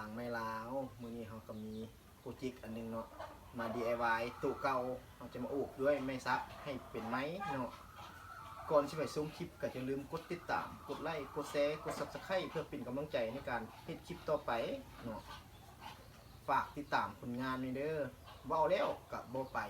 ຫຼັງໄມ້ລາວ ມື້ນີ້ເຮົາກໍມີໂປຣເຈັກອັນໜຶ່ງເນາະ ມາດີໄອວາຍໂຕເກົ່າ ເຮົາຈະມາໂອບດ້ວຍໄມ້ສັກໃຫ້ເປັນໄມ້ເນາະ. ກ່ອນຊິໄປຊົມຄລິບ ກໍຢ່າລືມກົດຕິດຕາມ ກົດໄລ ກົດແຊ ກົດຊັບສະໄຄ ເພື່ອເປັນກຳລັງໃຈໃນການເຮັດຄລິບຕໍ່ໄປເນາະ. ຝາກຕິດຕາມຜົນງານແດ່ເດີ ເວົ້າແລ້ວກໍບໍ່ໄປ.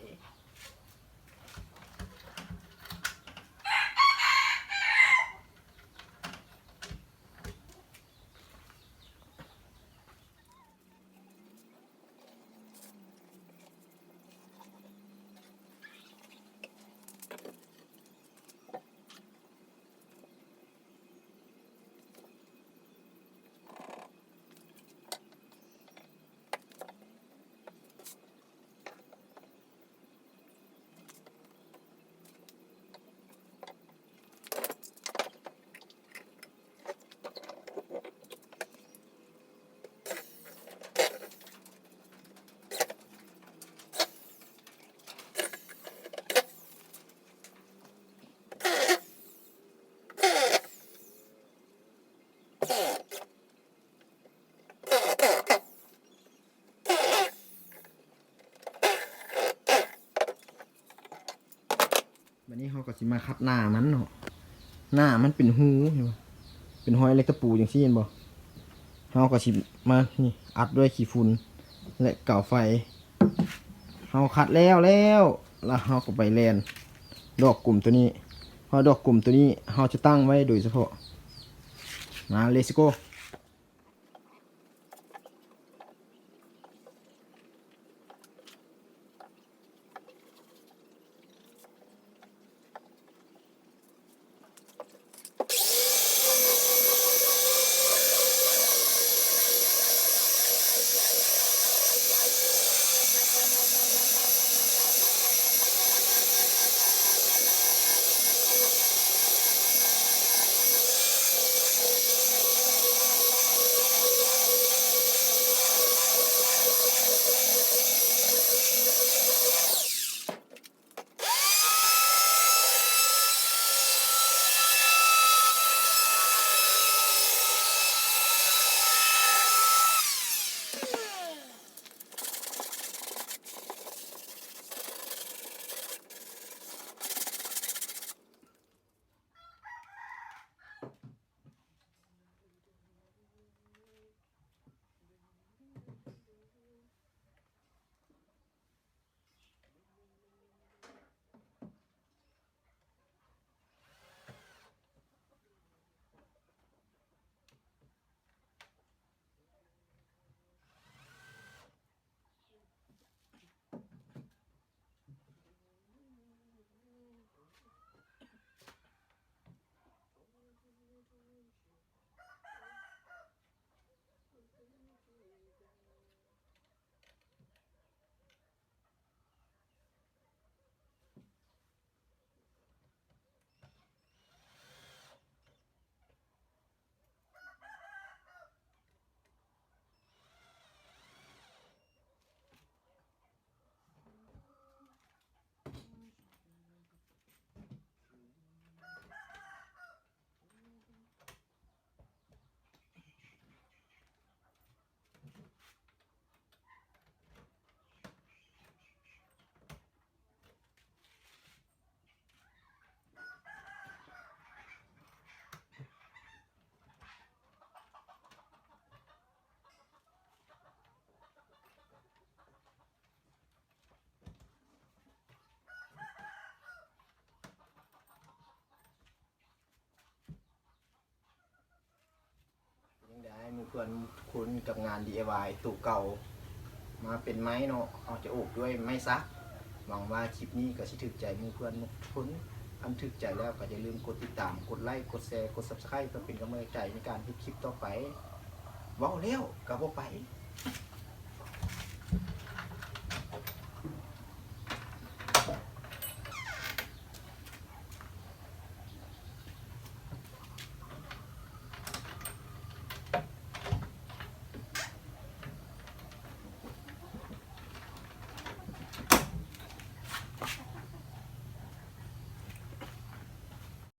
ບາດນີ້ເຮົາກໍຊິມາຂັດໜ້າມັນເນາະ ໜ້າມັນເປັນຮູ ເຫັນບໍ່ ເປັນຮອຍເຫຼັກຕະປູຈັ່ງຊີ້ ເຫັນບໍ່? ເຮົາກໍຊິມານີ້ ອັດດ້ວຍຂີ້ຝຸ່ນ ແລະ ກາວໄຟ. ເຮົາຂັດແລ້ວແລ້ວ ແລ້ວເຮົາກໍໄປແລ່ນດອກກົມໂຕນີ້ ເພາະດອກກົມໂຕນີ້ເຮົາຈະຕັ້ງໄວ້ໂດຍສະເພາະ. ມາ ເລດສະໂກ. ເປັນຈັ່ງໃດໝູ່ເພື່ອນທຸກຄົນ ກັບງານດີໄອວາຍໂຕເກົ່າ ມາເປັນໄມ້ເນາະ ເຮົາຈະໂອບດ້ວຍໄມ້ສັກ. ຫວັງວ່າຄລິບນີ້ກໍຊິຖືກໃຈໝູ່ເພື່ອນທຸກຄົນ. ຄັນຖືກໃຈແລ້ວກໍຢ່າລືມກົດຕິດຕາມ, ກົດໄລ, ກົດແຊ, ກົດຊັບສະໄຄ ເພື່ອເປັນກຳລັງໃຈໃນການເຮັດຄລິບຕໍ່ໄປ. ເວົ້າແລ້ວກໍບໍ່ໄປ.